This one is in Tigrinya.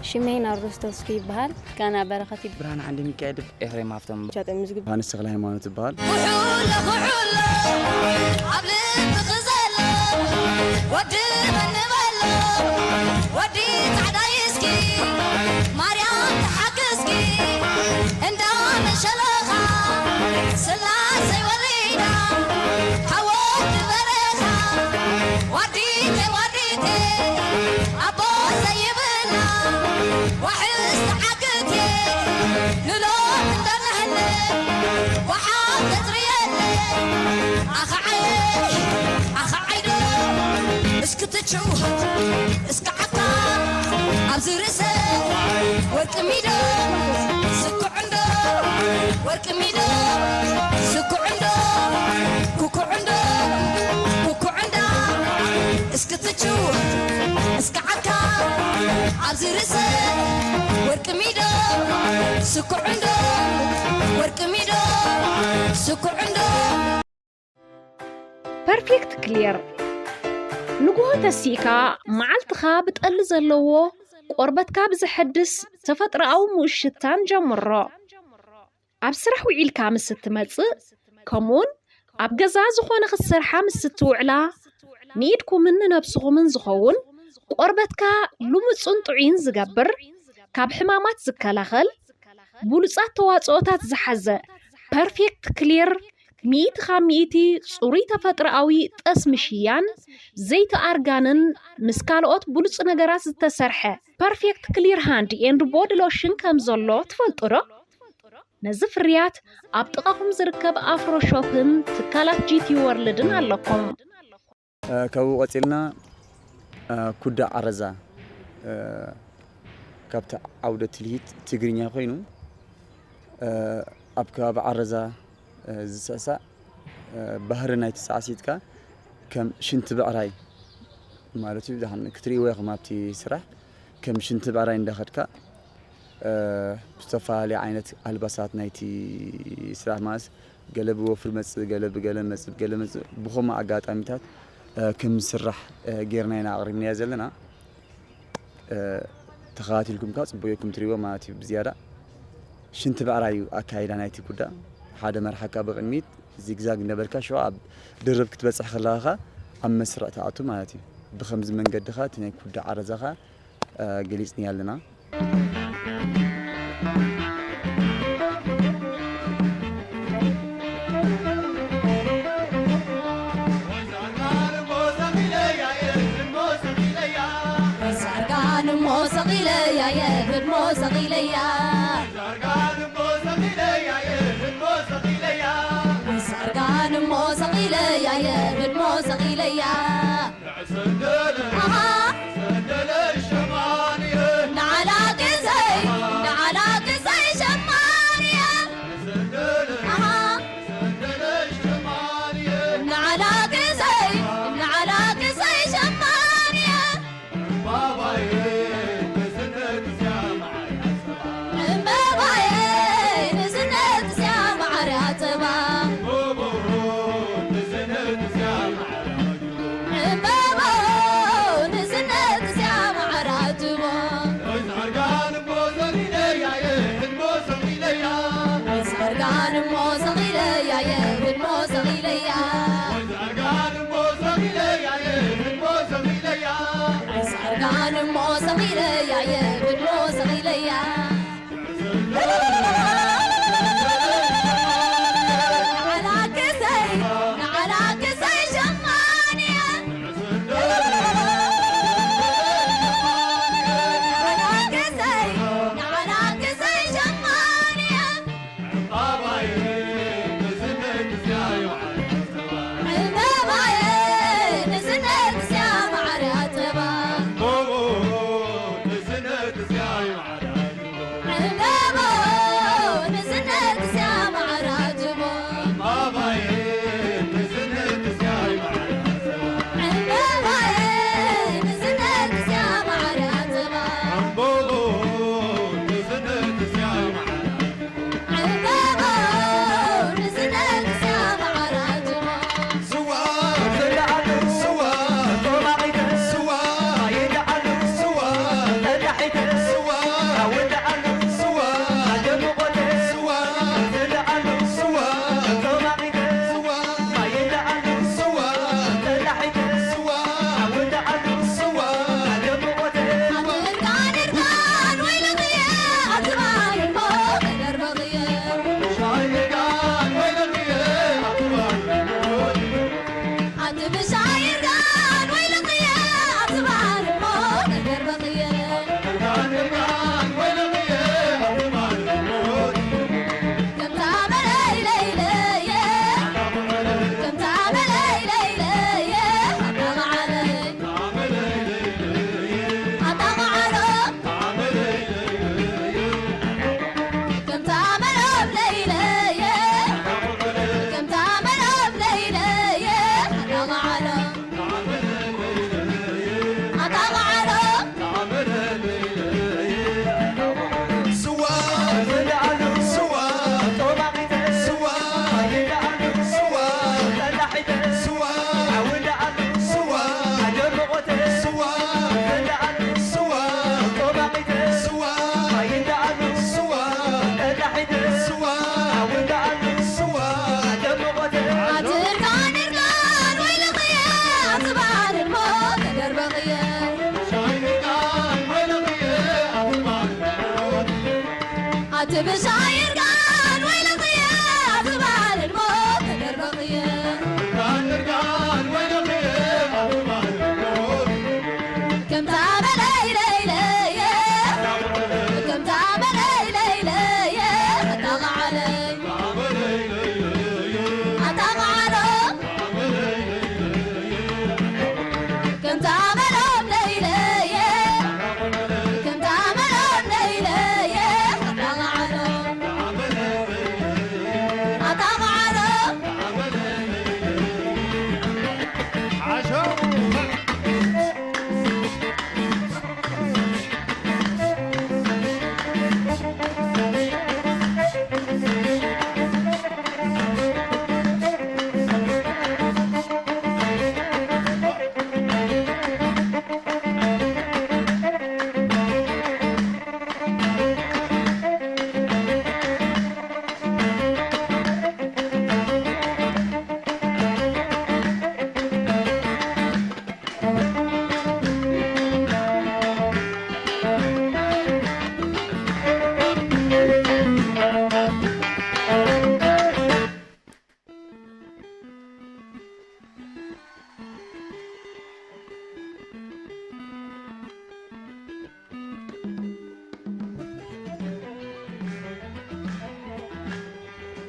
ሽመይ ናርዶስ ተስፉ ይበሃል። ጋና በረኸት ይበሃል። ብርሃን ዓንደ ሚካኤል። ኤፍሬም ሃፍቶም። ቻጠ ምዝግብ። ዮሃንስ ተኽለ ሃይማኖት ይበሃል። ኩሑሎ ኩሑሎ ኣብ ልብኺ ዘሎ ወዲ መን በሎ ወዲ ጻዕዳይ እስኪ ማርያም ትሓግዝኪ እንዳ መሸለኻ ስላሰይ ወሪዳ ሓወት በረኻ ዋዲተ ዋዲተ ኣቦ ዘይብላ ዋሕስ ተዓግቴ ንሎም እንደርሕለ ወሓብ ተጽርየለ ኣኸዓይ ኣኸዓይዶ እስክትችው እስከ ዓካ ኣብዚ ርእሰ ወርቂ ሚዶ ስኩዕ እንዶ ወርቂ ሚዶ ስኩዕ እንዶ ኩኩዕ እንዶ ኩኩዕ እንዳ እስክትችው እስከ ዓካ ኣብዚ ርእሰ ወርቂ ሚዶ ስኩዕ እንዶ ወርቂ ሚዶ ስኩዕ እንዶ ፐርፌክት ክሊር ንግሆ ተሲእካ መዓልትኻ ብጠሊ ዘለዎ ቆርበትካ ብዘሐድስ ተፈጥሮኣዊ ምኡት ሽታን ጀምሮ። ኣብ ስራሕ ውዒልካ ምስ እትመጽእ ከምኡውን ኣብ ገዛ ዝኾነ ክትሰርሓ ምስ እትውዕላ ንኢድኩምን ንነብስኹምን ዝኸውን ቆርበትካ ልሙጽን ጥዑይን ዝገብር ካብ ሕማማት ዝከላኸል ብሉጻት ተዋጽኦታት ዝሓዘ ፐርፌክት ክሊር ሚእቲ ካብ ሚእቲ ጽሩይ ተፈጥሮኣዊ ጠስሚ ሽያን ዘይቲ ኣርጋንን ምስ ካልኦት ብሉጽ ነገራት ዝተሰርሐ ፐርፌክት ክሊር ሃንድ ኤንድ ቦዲ ሎሽን ከም ዘሎ ትፈልጡ ዶ? ነዚ ፍርያት ኣብ ጥቓኹም ዝርከብ ኣፍሮ ሾፕን ትካላት ጂቲ ወርልድን ኣለኩም። ካብኡ ቀፂልና ኩዳ ዓረዛ ካብቲ ዓውደ ትልሂት ትግርኛ ኮይኑ ኣብ ከባቢ ዓረዛ ዝስዕሳዕ ባህሪ ናይቲ ሳዕሲዕትካ ከም ሽንቲ ብዕራይ ማለት እዩ። ደሓን ክትርእይዎ ኢኹም ኣብቲ ስራሕ ከም ሽንቲ ብዕራይ እንዳኸድካ ብዝተፈላለየ ዓይነት ኣልባሳት ናይቲ ስራሕ ማለት ገለ ብወፍሪ መፅእ፣ ገለ ብገለ መፅእ፣ ብገለ መፅእ ብኸምኡ ኣጋጣሚታት ከም ዝስራሕ ጌርና ኢና ኣቕሪብናዮ ዘለና። ተኸታቲልኩም ከዓ ፅቡቅ ኢኩም ትሪእዎ ማለት እዩ። ብዝያዳ ሽንቲ ብዕራይ እዩ ኣካይዳ ናይቲ ኩዳ። ሓደ መርሓካ ብቕድሚት ዚግዛግ እንዳበልካ ሽዑ ኣብ ድርብ ክትበፅሕ ከለኻ ኣብ መስርዕ ትኣቱ ማለት እዩ። ብኸምዚ መንገዲ ኸዓ እቲ ናይ ኩዳ ዓረዛ ኸዓ ገሊፅናዮ ኣለና። ትብሳይ